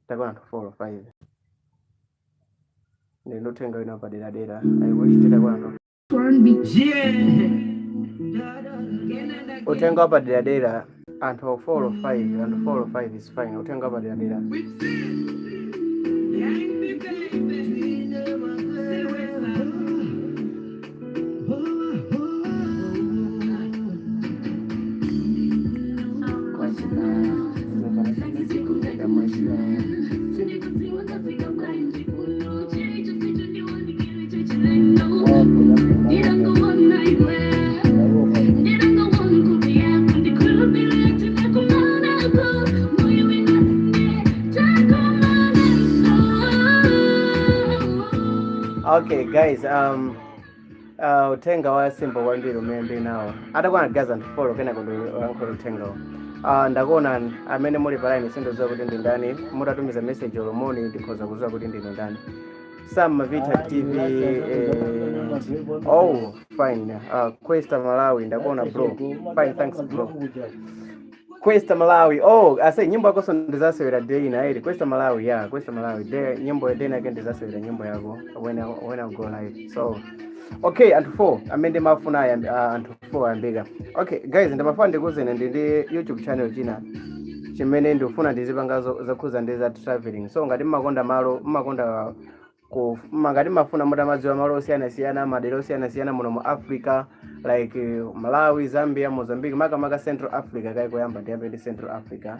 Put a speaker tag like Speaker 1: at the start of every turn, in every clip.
Speaker 1: Takwana anthu 4 or 5. Ndi uthenga wina paderadera. I wish titakwana anthu uthenga wapaderadera, anthu 4 or 5, anthu 4 or 5 is fine. Uthenga wapaderadera. Okay guys, uthenga wa simple kwambiri umene ndili nawo. Atakwana guys anthu 4, kenako ndilankhula uthengawo. Ndakuona amene muli pa line, sindidziwa kuti ndi ndani. Mutatumiza message olo moni, ndikhoza kudziwa kuti ndinu ndani. Sam Mavita TV. Oh, fine. Questa Malawi, ndakuona bro. Fine, thanks bro. Questa Malawi. Oh, ase, nyimbo yako ndizasewera day na ili. Questa Malawi, yeah, Questa Malawi. De nyimbo day na ndizasewera nyimbo yako when I go live. So, okay, anthu 4 amene ndimafuna anthu 4 ayambika. Okay, guys, ndimafuna ndikuuzeni, ndi YouTube channel china chimene ndikufuna ndizipanga zokhuza ndi za traveling. So ngati mmakonda malo, mmakonda ku ngati mafuna mutamadziwa malo osiyanasiyana, madera osiyanasiyana muno mu Africa, like Malawi, Zambia, Mozambique, makamaka Central Africa, kai koyamba ndiyambe ndi Central Africa.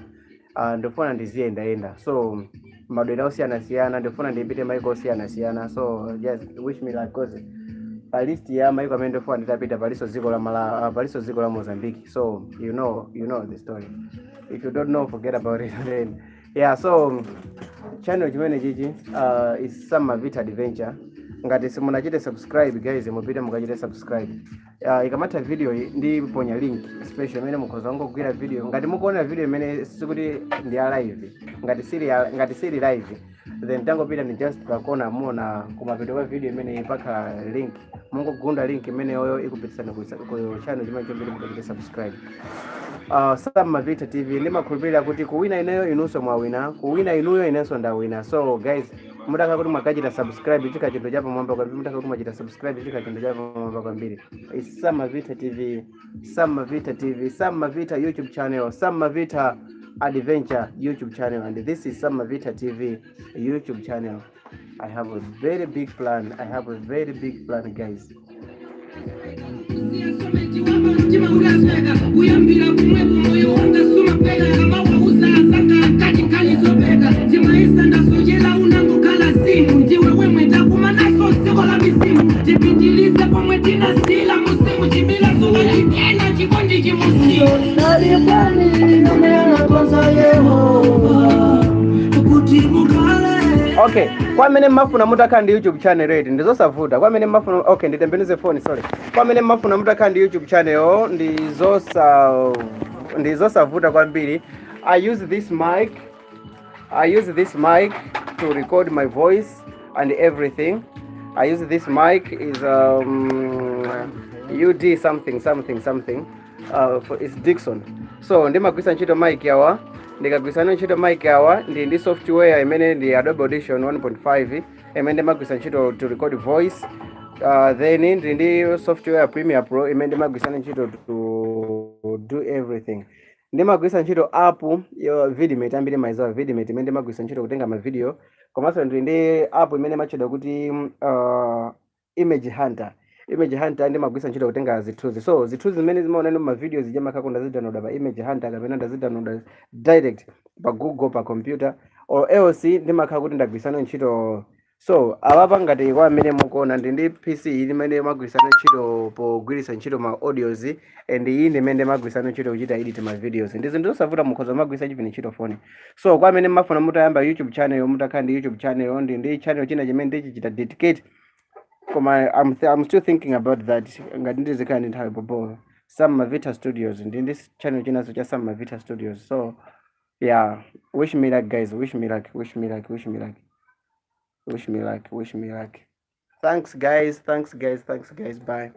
Speaker 1: Ndifuna ndiziyendayenda, so madera osiyanasiyana, ndifuna ndipite maiko osiyanasiyana. So just wish me luck, 'cause pa list ya maiko amene ndifuna nditapita paliso dziko la Malawi, paliso dziko la Mozambique. So you know the story. If you don't know, forget about it then. Yeah, so channel chimene chichi is Sam Mavita Adventure. Ngati simunachite subscribe, guys, mupite mukachite subscribe. Ikamatha video iyi, ndiponya link special imene mukhoza kungogwira video. Ngati mukuona video imene sikuti ndi ya live, ngati sili live, then tangopita ni just pakona, muona kumapeto kwa video imene pakhala link. Mungogunda link imeneyoyo, ikupititsani ku channel chimene chombiri, mukachite subscribe. Sam Mavita TV. Ndimakhulupirira kuti kuwina ineyo, inunso mwawina. Kuwina inuyo, inenso ndawina. So guys, mutaka kuti mwakachita subscribe, chika chinthu chapamwamba kwambiri. Mutaka kuti mwachita subscribe, chika chinthu chapamwamba kwambiri. It's Sam Mavita TV, Sam Mavita TV, Sam Mavita YouTube channel, Sam Mavita Adventure YouTube channel, and this is Sam Mavita TV YouTube channel. I have a very big plan. I have a very big plan, guys.
Speaker 2: Mtima ulasweka kuyambira kumwepo, moyo wanga sumapeka. Kamawauza azanga nkati nkhani zopeka, timaisa ndasochera, unangokhala simu. Ndiwe wemwe ndakumanaso dziko la mizimu, tipitilize pomwe tinasila musimu chimila suwachitena chikondi chimusimu. Nalipani anakonza Yehova kuti mukhale.
Speaker 1: Okay, kwa amene mmafuna mutakhala ndi YouTube channel rate, ndizosavuta. Kwa amene mmafuna, okay, nditembenuze phone, sorry. Kwa amene mmafuna mutakhala ndi YouTube channel, ndizosavuta kwambiri. I use this mic. I use this mic to record my voice and everything. I use this mic, is UD something something something, it's Dixon. So ndimagwisa ntchito mic yawa. Ndikagwisa ntchito mic yawa, ndi software imene ndi Adobe Audition 1.5 imene ndimagwisa ntchito to record voice. Then ndi software Premiere Pro imene ndimagwisa ntchito to do everything. Ndimagwisa ntchito app yo Vidmate, ambiri maizawa Vidmate, imene ndimagwisa ntchito kutenga ma video. Komanso ndili ndi app imene imatchedwa kuti Image Hunter. Image Hunter ndimagwisa ntchito kutenga zithunzi. So zithunzi zimene zimaonana mu video zija makhako ndazidownloada pa Image Hunter kapena ndazidownloada direct pa Google pa computer, or else ndimakhala kuti ndagwisana ntchito. So apapa, ngati kwa amene mukuona, ndi PC imene magwisana ntchito pogwiritsa ntchito ma audios, and iyi ndi imene ndimagwisana ntchito kuchita edit ma videos. Ndi zinthu zosavuta, mukhoza magwisa chipini ntchito phone. So kwa amene mafuna mutayamba YouTube channel, mutakhala ndi YouTube channel, ndi channel china chimene ndichichita dedicate, koma I'm still thinking about that. Ngati ndizikhala ndi nthawi popo, Sam Mavita Studios, ndi channel chinaso cha Sam Mavita Studios. So yeah, wish me luck, guys. Wish me luck, wish me luck, wish me luck, wish me luck, wish me luck. Thanks guys, thanks guys, thanks guys, bye.